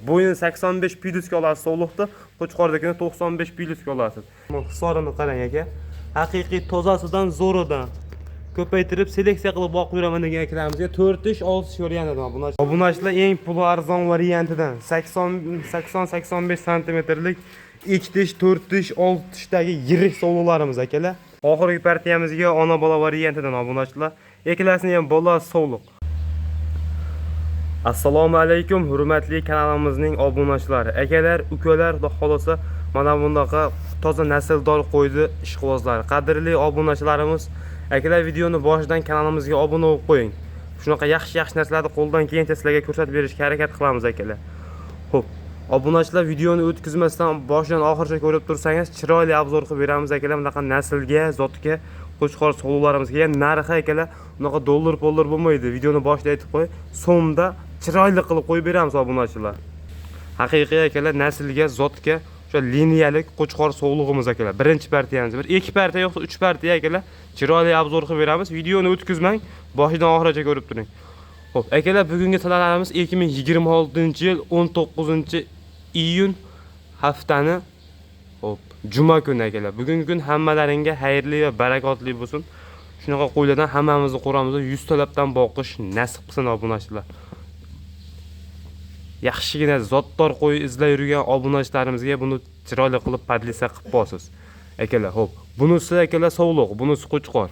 Bo'yini 85 plyusga olasiz sovliqni, qo'chqordagini 95 plyusga olasiz. Hisorini qarang aka. Haqiqiy tozasidan, zo'ridan ko'paytirib seleksiya qilib boqib yuraman degan akalarimizga 4 tish, 6 tish variantidan. Obunachilar, eng puli arzon variantidan 80 80 85 santimetrlik 2 tish, 4 tish, 6 tishdagi yirik sovliqlarimiz, akalar. Oxirgi partiyamizga ona bola variantidan, obunachilar. Ikkalasini ham bola sovliq. Assalomu alaykum, hurmatli kanalimizning obunachilari, akalar, ukalar, xudo xolasa, mana bunaqa toza nasldor qo'ydi ishqibozlari. Qadrli obunachilarimiz, akalar, videoni boshidan kanalimizga obuna bo'lib qo'ying. Shunaqa yaxshi yaxshi narsalarni qo'ldan kelgancha sizlarga ko'rsatib berishga harakat qilamiz, akalar. Xo'p, obunachilar, videoni o'tkazmasdan boshidan oxirigacha ko'rib tursangiz, chiroyli обзор qilib beramiz, akalar. Bunaqa naslga, zotga qo'chqor sovliqlarimizga ham narxi, akalar, unaqa dollar pollar bo'lmaydi. Videoni boshida aytib qo'y, so'mda chiroyli qilib qo'yib beramiz, obunachilar. Haqiqiy, akalar, naslga, zotga o'sha liniyalik qo'chqor sovlig'imiz, akalar. Birinchi partiyamiz. Bir ikki partiya yo'qsa uch partiya, akalar, chiroyli обзор qilib beramiz. Videoni o'tkazmang, boshidan oxirigacha ko'rib turing. Xo'p, akalar, bugungi sanalarimiz 2026-yil 19 iyun, haftani, xo'p, juma kuni, akalar. Bugungi kun hammalaringga xayrli va barakotli bo'lsin. Shunaqa qo'ylardan hammamizni qo'ramizda 100 talabdan boqish nasib qilsin, obunachilar. Yaxshigina zotdor qo'y izlab yurgan obunachilarimizga buni chiroyli qilib поделиться qilib qo'yasiz. Akalar, xo'p, bunisi, akalar, sovliq, bunisi qo'chqor.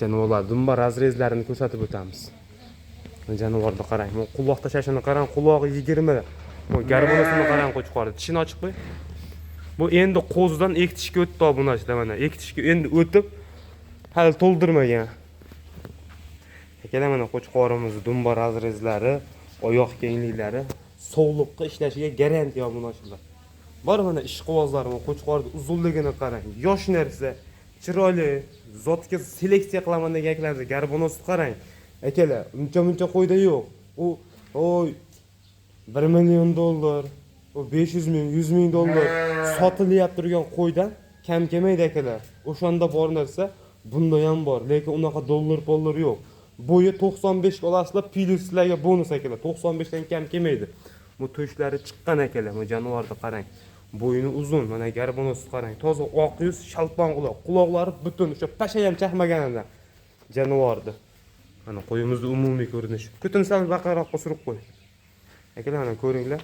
Jonivorlar dumba разрез larini ko'rsatib o'tamiz. Jonivorni qarang, bu quloq tashlashini qarang, qulog'i 20. Bu горбонос ini qarang qo'chqorni. Tishini ochib qo'y. Bu endi qo'zidan ikki tishga o'tdi, obunachilar, mana. Ikki tishga endi o'tib, hali to'ldirmagan. Akalar, mana qo'chqorimiz dumba разрез lari, oyoq kengliklari, sovliqqa ishlashiga garantiya, obunachilar. Bor, mana ishqibozlar, mana qo'chqorni uzunligini qarang. Yosh narsa, chiroyli, zotga seleksiya qilaman degan akalarimiz, горбонос ni qarang. Akalar, uncha muncha qo'yda yo'q. U oy 1 million dollar, u 500 ming, 100 ming dollar sotilyapti turgan qo'ydan kam kelmaydi, akalar. O'shanda bor narsa bunda ham bor, lekin unaqa dollar pollar yo'q. Bo'yi 95 ga olasizlar, plyus sizlarga bonus, akalar. 95 dan kam kelmaydi. Bu to'shlari chiqqan, akalar, bu jonivorni qarang. Bo'yni uzun, mana горбонос ni qarang. Toza oq yuz, shalpon quloq, quloqlari butun, o'sha pasha ham chaqmaganidan jonivorni. Mana qo'yimizni umumiy ko'rinishi. Ko'tini sal baqaroqqa surib qo'y. Akalar, mana ko'ringlar.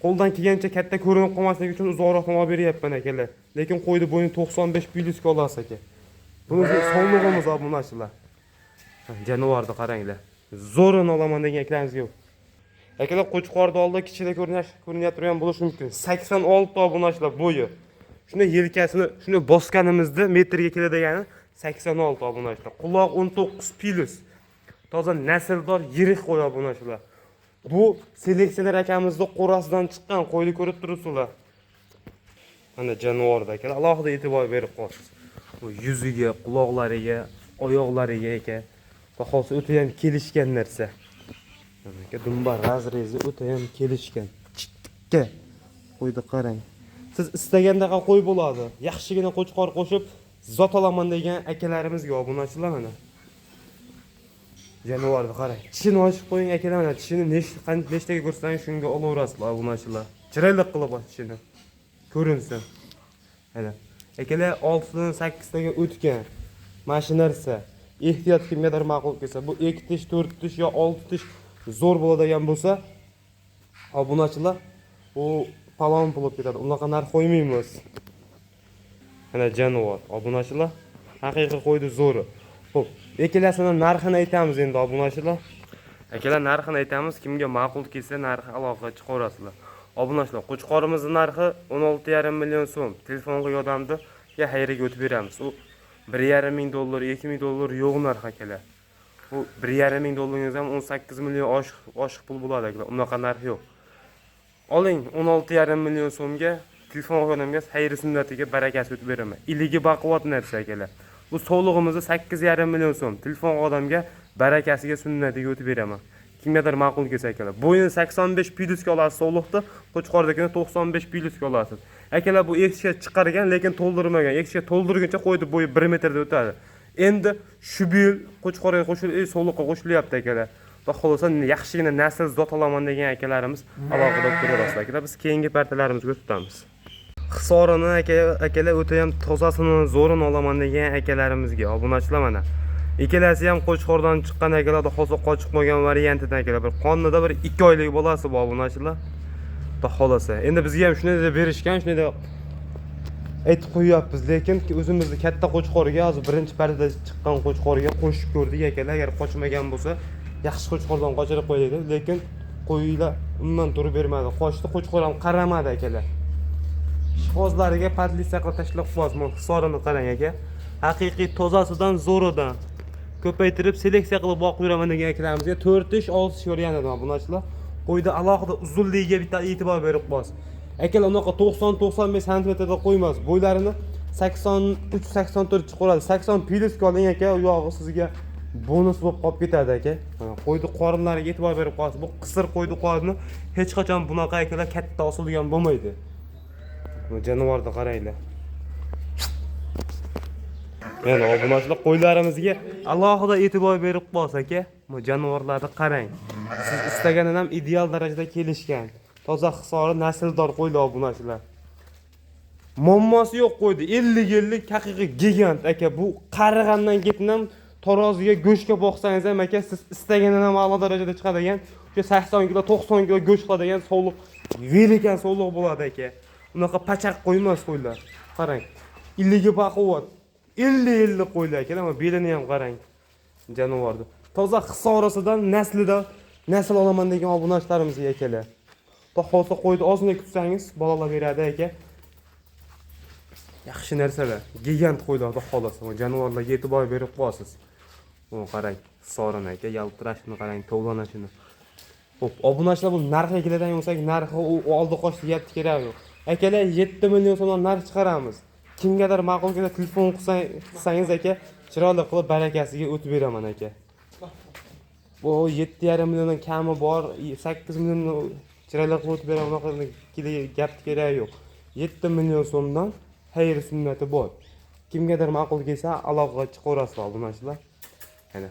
Qo'ldan kelgancha katta ko'rinib qolmasligi uchun uzoqroqdan olib beryapman, akalar. Lekin qo'yni bo'yini 95 plyusga olasiz, aka. Buni sovlig'imiz, obunachilar. Jonivorni qaranglar. Zo'rini olaman degan akalarimizga. Akalar, qo'chqorni oldida kichkina ko'rinyapti turgan bo'lishi mumkin. 86, obunachilar, bo'yi. Shunda yelkasini shuni bosganimizda metrga keladigani 86, obunachilar. Quloq 19 plyus. Toza nasldor yirik qo'y, obunachilar. Bu seleksioner akamizni qo'rasidan chiqqan qo'yni ko'rib turibsizlar. Mana jonivorda, akalar, alohida e'tibor berib qo'yasiz. Bu yuziga, quloqlariga, oyoqlariga, aka. Bahosi o'ta ham kelishgan narsa. Mana, aka, dumba разрез i o'ta ham kelishgan. Tikka qo'yni qarang. Siz istagandaqa qo'y bo'ladi. Yaxshigina qo'chqor qo'shib zot olaman degan akalarimizga, obunachilar, mana. Jonivorni qarang. Tishini ochib qo'ying, akalar, mana tishini nechtaga ko'rsangiz shunga olaverasizlar, obunachilar. Chiroyli qilib och tishini. Ko'rinsin. Mana. Akalar, 6 dan 8 taga o'tgan. Mana shu narsa. Ehtiyot, kimgadir ma'qul kelsa, bu 2 tish, 4 tish yo 6 tish zo'r bo'ladigan bo'lsa, obunachilar, u palon bo'lib ketadi. Unaqa narx qo'ymaymiz. Mana jonivor, obunachilar. Haqiqiy qo'ydi zo'ri. Xo'p, ikkalasini narxini aytamiz endi, obunachilar. Akalar, narxini aytamiz, kimga ma'qul kelsa narxi aloqa chiqaverasizlar. Obunachilar, qo'chqorimizni narxi 16,5 million so'm. Telefon qilgan odamni ya xayriga o'tib beramiz. U 1,5 ming dollar, 2 ming dollar yo'q narx, akalar. Bu 1,5 ming dollaringiz ham 18 million oshiq pul bo'ladi, akalar. Unaqa narx yo'q. Oling 16,5 million so'mga, telefon qilgan odamga xayri sunnatiga barakasi o'tib beraman. Iligi baquvvat narsa, akalar. Bu sovlig'imizni 8,5 million so'm. Telefon qilgan odamga barakasiga, sunnatiga o'tib beraman. Kimgadir ma'qul kelsa, akalar. Bo'yini 85 plyusga olasiz sovliqni, qo'chqordagini 95 plyusga olasiz. Akalar, bu eshikka chiqargan, lekin to'ldirmagan. Eshikka to'ldirguncha qo'ydi bo'yi 1 metrda o'tadi. Endi shu yil qo'chqorga qo'shilib, sovliqqa qo'shilyapti, akalar. Xudo xohlasa yaxshigina nasl zot olaman degan akalarimiz aloqada turaverasizlar akalar. Biz keyingi partiyalarimizga o'tamiz. Hisorini akalar o'ta ham tozasini, zo'rini olaman degan akalarimizga obunachilar mana. Ikkalasi ham Qo'chqordan chiqqan akalar, xudo xohlasa qochib qolgan variantidan akalar. Bir qonida bir 2 oylik bolasi bor obunachilar. Xudo xohlasa. Endi bizga ham shunday deb berishgan, shunday deb aytib qo'yyapmiz, lekin o'zimizni katta qo'chqorga hozir birinchi partiyada chiqqan qo'chqorga qo'shib ko'rdik akalar. Agar qochmagan bo'lsa, yaxshi qo'chqordan qochirib qo'ydik, lekin qo'ylar umuman turib bermadi. Qochdi, qo'chqor ham qaramadi akalar. Ishqibozlariga подлица qilib tashlab qo'yasiz. Mana hisorini qarang aka. Haqiqiy tozasidan, zo'ridan ko'paytirib seleksiya qilib boqib yuraman degan akalarimizga 4 tish, 6 tish variantida bunachilar. Qo'yda alohida uzunligiga bitta e'tibor berib qo'yasiz. Akalar unaqa 90-95 santimetrda qo'ymas. Bo'ylarini 83-84 chiqaradi. 80 plyus oling aka, u yog'i sizga bonus bo'lib qolib ketadi aka. Mana qo'yni qorinlariga e'tibor berib qo'yasiz. Bu qisir qo'yni qorni hech qachon bunaqa akalar katta osilgan bo'lmaydi. Bu jonivorni qaranglar. Mana obunachilar qo'ylarimizga alohida e'tibor berib qo'yasiz aka. Bu jonivorlarni qarang. Siz istaganidan ham ideal darajada kelishgan. Toza hisori nasldor qo'ylar obunachilar. Muammosi yo'q qo'ydi. 50-50 haqiqiy gigant aka. Bu qarig'andan keyin ham taroziga go'shtga boqsangiz ham aka, siz istaganidan ham a'lo darajada chiqadigan, o'sha 80 kilo, 90 kilo go'sht qiladigan sovliq, velikan sovliq bo'ladi aka. Unaqa pachaq qo'ymas qo'ylar. Qarang. Illigi baquvvat. 50-50 qo'ylar aka, mana belini ham qarang. Jonivorni. Toza hisorasidan naslida nasl olaman degan obunachilarimizga akalar. Xudo xohlasa qo'yni ozgina kutsangiz bolalar beradi aka. Yaxshi narsalar. Gigant qo'ylar xudo xohlasa. Bu jonivorlarga e'tibor berib qo'yasiz. Bu qarang, hisorini aka, yaltirashini qarang, tovlanishini. Xo'p, obunachilar bu narxiga keladigan bo'lsak, narxi u oldi qochdi gapni keragi yo'q. Akalar 7 million so'mdan narx chiqaramiz. Kimgadir ma'qul kelsa telefon qilsangiz aka, chiroyli qilib barakasiga o'tib beraman aka. Bu 7,5 milliondan kami bor, 8 millionni chiroyli qilib o'tib beraman, unaqa gapni keragi yo'q. 7 million so'mdan xayr sunnati bor. Kimgadir ma'qul kelsa aloqaga chiqaverasizlar obunachilar. Ana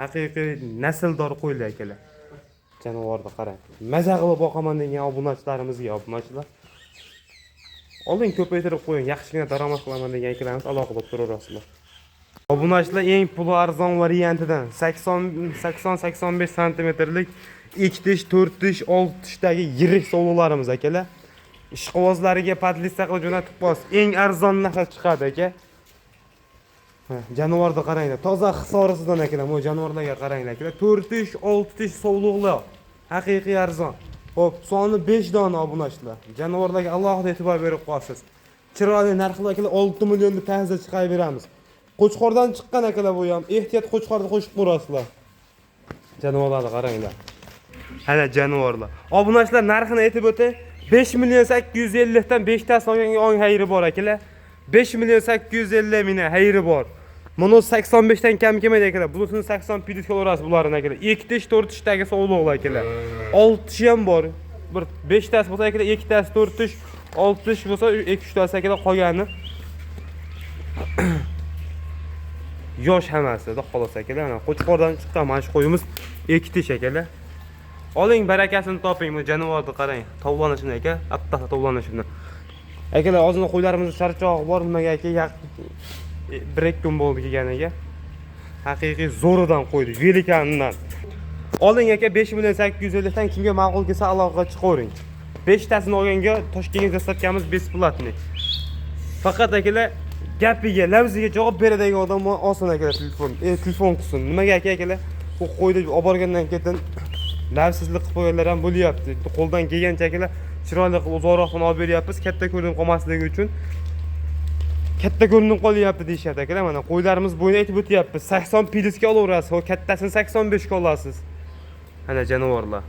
haqiqiy nasldor qo'ylar akalar. Jonivorni qarang. Maza qilib boqaman degan obunachilarimizga obunachilar. Oldin ko'paytirib qo'ying, yaxshigina daromad qilaman degan akalarimiz aloqada turaverasizlar. Obunachilar eng puli arzon variantidan 80 80 85 santimetrlik 2 tish, 4 tish, 6 tishdagi yirik sovliqlarimiz akalar. Ishqibozlariga подлица qilib jo'natib qo'yasiz. Eng arzon narxda chiqadi aka. Ha, jonivorni qaranglar. Toza hisorisidan akalar, bu jonivorlarga qaranglar akalar. 4 tish, 6 tish sovliqlar. Haqiqiy arzon. Xo'p, soni 5 dona obunachilar. Jonivorlarga alohida e'tibor berib qo'yasiz. Chiroyli narxlar akalar 6 millionni pastda chiqarib beramiz. Qo'chqordan chiqqan akalar bu ham. Ehtiyot qo'chqorni qo'shib qo'yasizlar. Jonivorlarni qaranglar. Hana jonivorlar. Obunachilar narxini aytib o'tay. 5 million 850 dan 5 tasi olganga ong xayri bor akalar. 5 million 850 ming xayri bor. Buni 85 dan kam kelmaydi akalar. Bunisini 80 plyus olaverasiz bularni akalar. 2 tish, 4 tishdagi sovliqlar akalar. 6 tish ham bor. Bir 5 tasi bo'lsa akalar, 2 tasi 4 tish, 6 tish bo'lsa 2 3 tasi akalar qolgani yosh hammasi, xudo xohlasa akalar. Mana Qo'chqordan chiqqan mana shu qo'yimiz 2 tish akalar. Oling barakasini toping, bu jonivorni qarang, tovlanishini aka, aptasa tovlanishini. Akalar, ozgina qo'ylarimizni charchog'i bor, nimaga aka, 1-2 kun bo'ldi kelganiga. Haqiqiy zo'ridan qo'ydi, velikandan. Oling aka 5 million 850 dan kimga ma'qul kelsa aloqaga chiqavering. 5 tasini olganga Toshkentga доставка miz бесплатный. Faqat akalar gapiga, lafziga javob beradigan odam olsin akalar telefon qilsin. Nimaga aka akalar u qo'yni olib borgandan keyin lafsizlik qilib qo'yganlar ham bo'lyapti. Qo'ldan kelgancha akalar chiroyli qilib uzoqroqdan olib beryapmiz, katta ko'rinib qolmasligi uchun. Katta ko'rinib qolyapti deyishyapti akalar. Mana qo'ylarimiz bo'yini aytib o'tyapmiz. 80 plyusga olaverasiz, o kattasini 85 ga olasiz. Ana jonivorlar.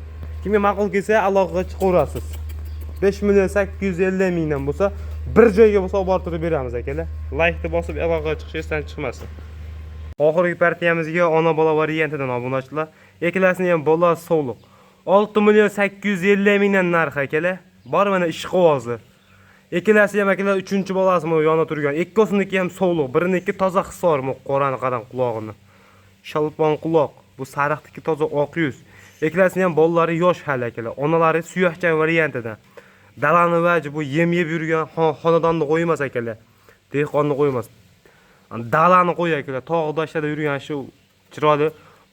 Kimga ma'qul kelsa aloqaga chiqaverasiz. 5 million 850 mingdan bo'lsa, bir joyga bo'lsa olib borib turib beramiz akalar. Laykni bosib aloqaga chiqish esdan chiqmasin. Oxirgi partiyamizga ona bola variantidan obunachilar. Ikkalasini ham bola sovliq. 6 million 850 mingdan narxi akalar. Bor mana ishqibozi. Ikkalasi ham akalar 3-bolasi bu yonida turgan. Ikkosiniki ham sovliq, biriniki toza hisor, bu qorani qarang qulog'ini. Shalpon quloq. Bu sariqniki toza oq yuz. Ikkalasini ham bolalari yosh hali, akalar. Onalari suyakchan variantidan. Dalani vaji bu yem yeb yurgan xonadonni qo'y emas, akalar. Dehqonni qo'y emas. Dalani qo'y, akalar. Tog' toshlarda yurgan shu chiroyli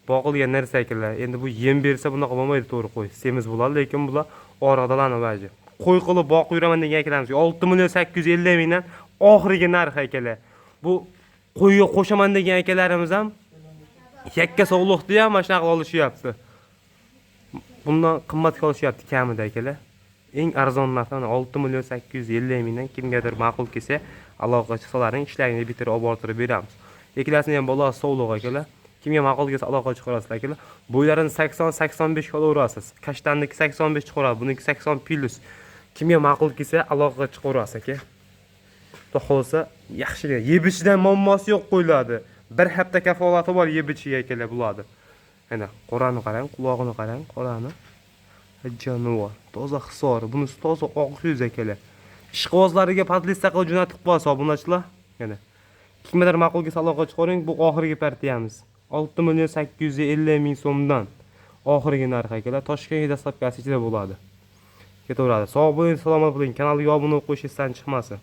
boqilgan narsa, akalar. Endi bu yem bersa, bunaqa bo'lmaydi, to'g'ri, qo'y. Semiz bo'ladi, lekin bular oriq dalani vaji. Qo'y qilib boqib yuraman degan akalarimiz 6 million 850 mingdan oxirgi narx, akalar. Bu qo'yga qo'shaman degan akalarimiz ham yakka sovliqni ham mana shunaqa qilib olishyapti. Bundan qimmatga olishyapti kamida, akalar. Eng arzon narxi mana 6 million 850 mingdan. Kimgadir ma'qul kelsa, aloqa chiqsalaring, ishlaringni bitirib olib bortirib beramiz. Ikkalasini ham bolasi sovliq, akalar. Kimga ma'qul kelsa, aloqa chiqarasizlar, akalar. Bo'ylarini 80 85 olaverasiz. Kashtanniki 85 chiqaradi, buniki 80 plus. Kimga ma'qul kelsa, aloqa chiqaverasiz, aka. Xudo xohlasa, yaxshi yeb ichidan muammosi yo'q qo'yiladi. Bir hafta kafolati bor yeb ichishiga, akalar, bo'ladi. Mana qorani qarang, qulog'ini qarang, qorani. Jonivor, toza Hisor, bunisi toza oq yuz, akalar. Ishqibozlariga подлица qilib jo'natib qo'yasiz, obunachilar. Mana. Kimgadir ma'qul kelsa, aloqa chiqaring, bu oxirgi partiyamiz. 6 million 850 ming so'mdan oxirgi narx, akalar. Toshkentga доставка si ichida bo'ladi. Ketaveradi. Sog' bo'ling, salomat bo'ling. Kanalga obuna bo'lib qo'yish esdan chiqmasin.